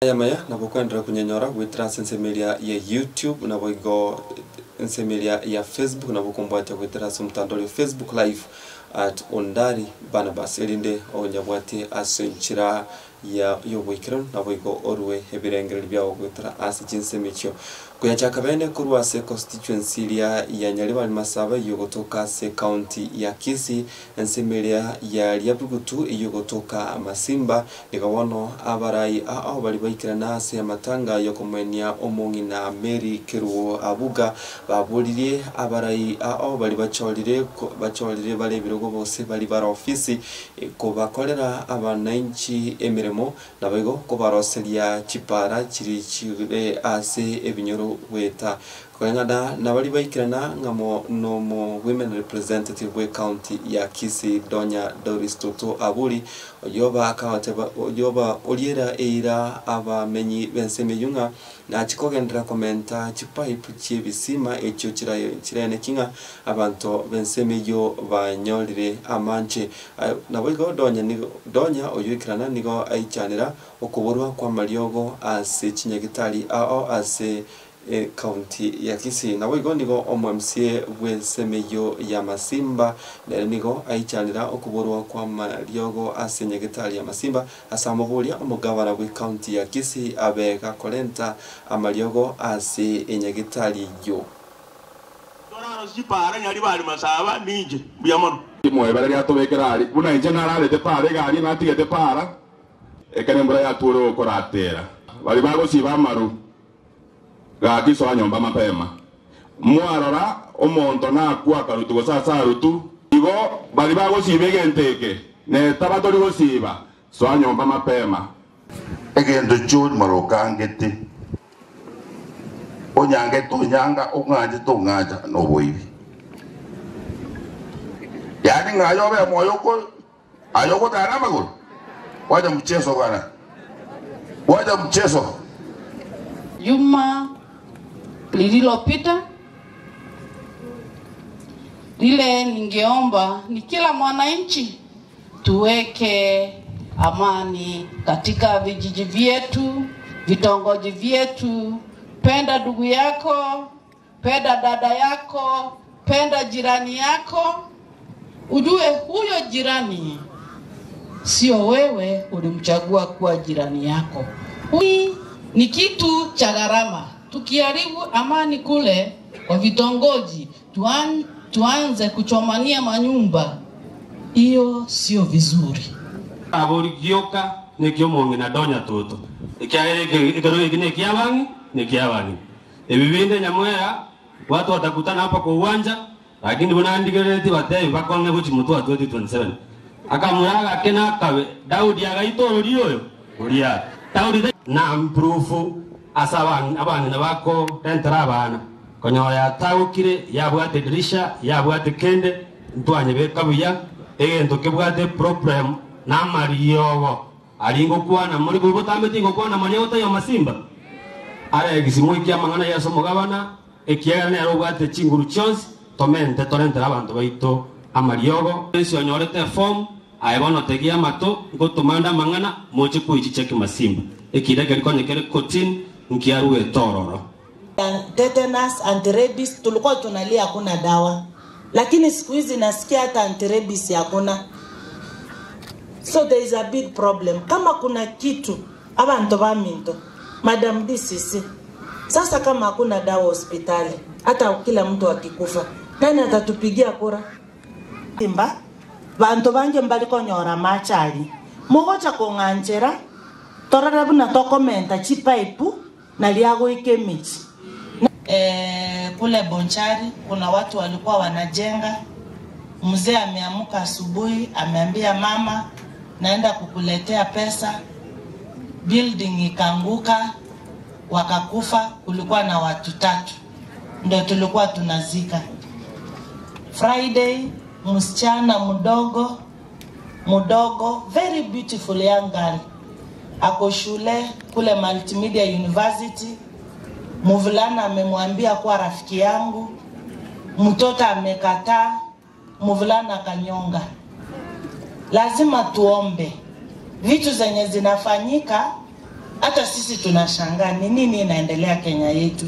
Aya maya nabo okwenderera konyenyora goetera ase ensemo eria ya YouTube naboigo ensemo eria ya Facebook nabo okombwatia goetera ase omotandao oria Facebook live at Ondari Barnabas erinde onyabwatie ase enchera ya yoboikeranu naboigo orue ebirengererio biago goetera ase chinsemo echio. Koyachaka bene korwa ase constituency eria ya Nyaribari Masaba eyio egotoka ase ecounty ya Kisii ensemo eria ya Riabigutu eyio egotoka Masimba Igo bono abarai ao baria baikerana ase amatanga y'okomoenia omong'ina Mary Kerubo Abuga, baboririe abarai ao baria bachorire bachorire bare ebirogo gose baria bare ofisi kobakorera abanainchi emeremo, naboigo kobaroseria chipara chiria chire ase ebinyoro goeta Koreng'ana nabaria baikerana ng'amo nomo Women Representative bw'ecounty ya Kisii Donya Doris Toto Aburi, oyoba akagoteba oyoba oriera eira abamenyi b'ensemo eyio ng'a nachie kogenderera komenta chipipe chi'ebisima echio chiraeneki ng'a abanto b'ensemo eyio banyorire amanche. Naboigo Donya nigo Donya oyoikerana nigo aichanera okoborwa kw'amariogo ase chinyagitari ao ase Ekaunti ya Kisii. Naboigo nigo omo-MCA bw'ensemeyio ya Masimba nere nigo aichanera okoborwa kw'amariogo ase nyagetari ya Masimba ase amoboria omogabana bw'ekaunti ya Kisii abe gakorenta amariogo ase enyagetari eyio. Torarose chipaara nyaribari masaba ninche mbuya mono. Timoebera riatobekera aria, buna inche nararete paara egari natigete paara, ekero embura yature gokoratera. Baria bagosiba amaru. Gaki soa nyomba mapema. Mwarora omonto nakwa akarutu gose ase arutu. Igo baria bagosiba egento eke, netaba tori gosiba, soa nyomba mapema. Egento ki'omoro okangete, onyangete onyanga, ong'anchete ong'ancha, noboibi. Yaani ng'a aye obe moyo oko aye ogotara namagoro, wacha mchezo bwana, wacha mchezo. Juma lililopita lile, ningeomba ni kila mwananchi tuweke amani katika vijiji vyetu, vitongoji vyetu. Penda ndugu yako, penda dada yako, penda jirani yako. Ujue huyo jirani sio wewe ulimchagua kuwa jirani yako. Hii ni kitu cha gharama. Tukiharibu amani kule kwa vitongoji, tuan, tuanze kuchomania manyumba, hiyo sio vizuri. Abori gioka neki'omong'ina Donya Toto, ekiagera ekero eke neki'abang'i neki'abang'ina. Ebi binde nyamweya watu watakutana hapa kwa uwanja Lakini buna ndigerereti batebi bakong'e gochia motwe wa 2027. Akamura agake na akabe, Daudi agaita ororia oyo Goliathi. Daudi tai na mpurufu ase abang'ina bakorentera abana, konyora yatagokire, yabwate edirisha, yabwate kende, ntwanyebeka buya, egento kebwate eproblem na amariogo aria ngokwana more botambe tingokwana mariogo taiyo masimba. Aregisi moikie amang'ana y'ase omogabana, Ekiagera nere obwate chinguru chionsi, tomente torentere abanto baito amariogo. Ense onyorete efomu, aye bono tegia amato, ngotoma nde amang'ana, moche koichicha kimasimba. Ekiina keria konya kere kotini, nkiaruete ororo. Tetanus, anti-rabies, tulikuwa tunalia hakuna dawa, lakini siku hizi nasikia hata anti-rabies hakuna. So there is a big problem. Kama kuna kitu abanto baminto, Madam DCC, Sasa kama hakuna dawa hospitali, hata kila mtu akikufa, nani atatupigia kura? Simba, banto bange mbari konyora amache aria. Mogocha kong'anchera, torore buna tokomenta chipaipu nario agoika emechie. Kule Bonchari kuna watu walikuwa wanajenga, mzee ameamka asubuhi ameambia mama naenda kukuletea pesa, building ikaanguka wakakufa, kulikuwa na watu tatu ndo tulikuwa tunazika. Friday msichana mdogo mdogo very beautiful young girl ako shule kule Multimedia University. Mvulana amemwambia kuwa rafiki yangu, mtoto amekataa, mvulana akanyonga. Lazima tuombe vitu zenye zinafanyika. Hata sisi tunashangaa ni nini inaendelea Kenya yetu.